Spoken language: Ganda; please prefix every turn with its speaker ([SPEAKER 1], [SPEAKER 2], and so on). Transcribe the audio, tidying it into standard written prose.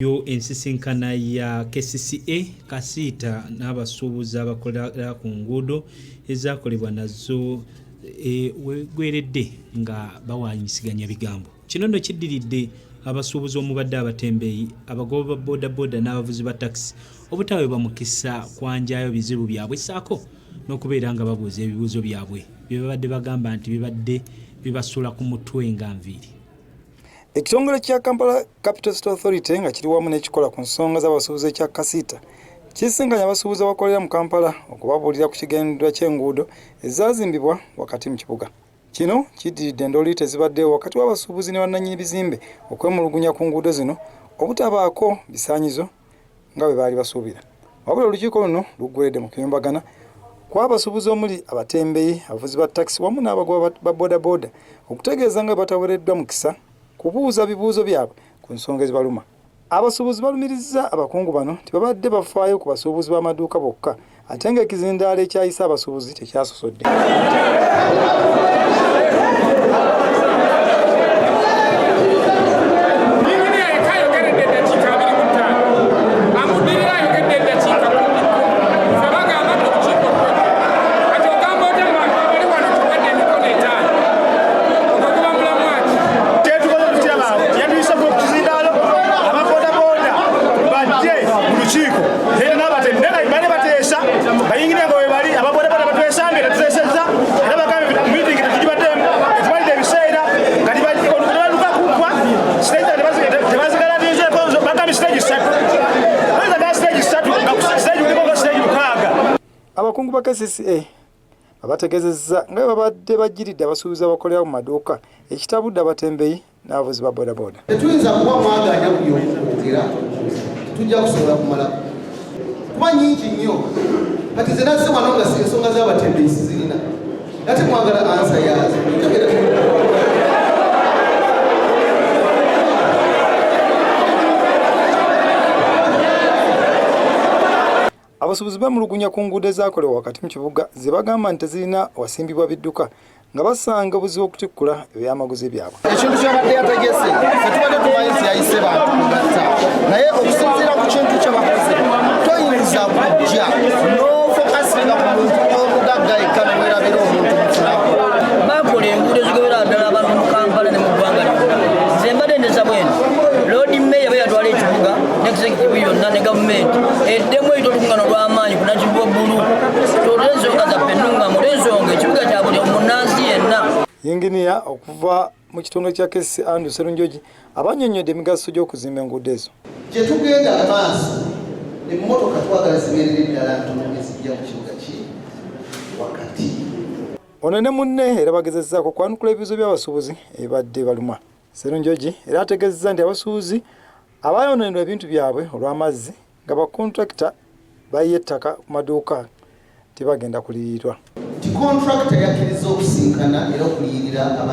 [SPEAKER 1] Yo ensisinkana ya KCCA Kasiita n'abasuubuzi abakolera ku nguudo ezaakolebwa nazo weggweredde nga bawaanyisiganya bigambo. Kino nno kiddiridde abasuubuzi omubadde abatembeeyi, abagoba ba bodaboda n'abavuzi ba takisi obutaweebwa mukisa kwanjaayo bizibu byabwe ssaako n'okubeera nga babuuza ebibuuzo byabwe bye babadde bagamba nti bibadde bibasula ku mutwe nga nviiri.
[SPEAKER 2] Ekitongole kya Kampala Capital City Authority nga kiri wamu n'ekikola ku nsonga z'abasuubuzi ekya Kasiita kisisinkanye abasuubuzi abakolera mu Kampala okubabuulira ku kigendererwa ky'enguudo ezaazimbibwa wakati mu kibuga. Kino kiddiridde endooliito ezibaddewo wakati w'abasuubuzi ne bannannyini bizimbe okwemulugunya ku nguudo zino obutabaako bisaanyizo nga bwe baali basuubira. Wabula olukiiko luno luggweredde mu kuyombagana kw'abasuubuzi omuli abatembeyi, abavuzi ba takisi wamu n'abagoba ba bodaboda okutegeeza nga bwe batawereddwa mukisa kubuuza bibuuzo byabwe ku nsonga ezibaluma. Abasuubuzi balumirizza abakungu bano nti babadde bafaayo ku basuubuzi b'amaduuka bokka ate ng'ekizindaalo ekyayise abasuubuzi tekyasosodde. Abakungu ba KCCA babategezezza nga bwe babadde bajjiridde abasuubuzi abakolera mu maduuka ekitabudde abatembeyi n'abavuzi ba bodaboda.
[SPEAKER 3] Tetuyinza kuba mwaganya buli omu kwogera, tetujja kusobola kumalako kuba nyingi nnyo. Kati nze nazze wano nga ensonga z'abatembeyi sizirina, ate mwagala ansa yaazo.
[SPEAKER 2] Abasuubuzi bemulugunya ku nguudo ezaakolebwa wakati mu kibuga ze bagamba nti tezirina wasimbibwa bidduka nga basanga obuzibu okutikkula ebyamaguzi byabwe.
[SPEAKER 3] Ekintu kyabadde yategese tetubadde tumanyi nti yayise bantu kugatta, naye okusinziira ku kintu kye bakoze toyinza kujja n'ofokasinga ku muntu omugagga yekka newerabira omuntu mufunako.
[SPEAKER 4] Bakola enguudo ezigobera ddala abantu mu Kampala ne mu ggwanga lyonna. Nze mbadde ndesa bweno Lord Mayor bwe yatwala ekibuga ne executive yonna ne gavumenti eddemu eyita olukungano olw'amaanyi ku Nakivubo Bbulu tuwulire ensonga zaffe ennungamu olw'ensonga ekibuga kya buli munnansi yenna.
[SPEAKER 2] Yinginiya okuva mu kitongole kya KCC Andrew Sserunjogi abannyonnyodde emigaso gy'okuzimba enguudo ezo.
[SPEAKER 3] Gye tugenda mu maaso emmotoka twagala zibeerere ddala ntono ezijja mu kibuga ki wakati.
[SPEAKER 2] Ono ne munne era bagezezzaako okwanukula ebibuuzo by'abasuubuzi ebibadde balumwa. Sserunjogi era ategeezezza nti abasuubuzi abaayonoonerwa ebintu byabwe olw'amazzi nga bakontulakita bayiye ettaka ku maduuka tebagenda kuliyirirwa.
[SPEAKER 3] Nti kontulakita yakkirizza okusinkana era okuliyirira aba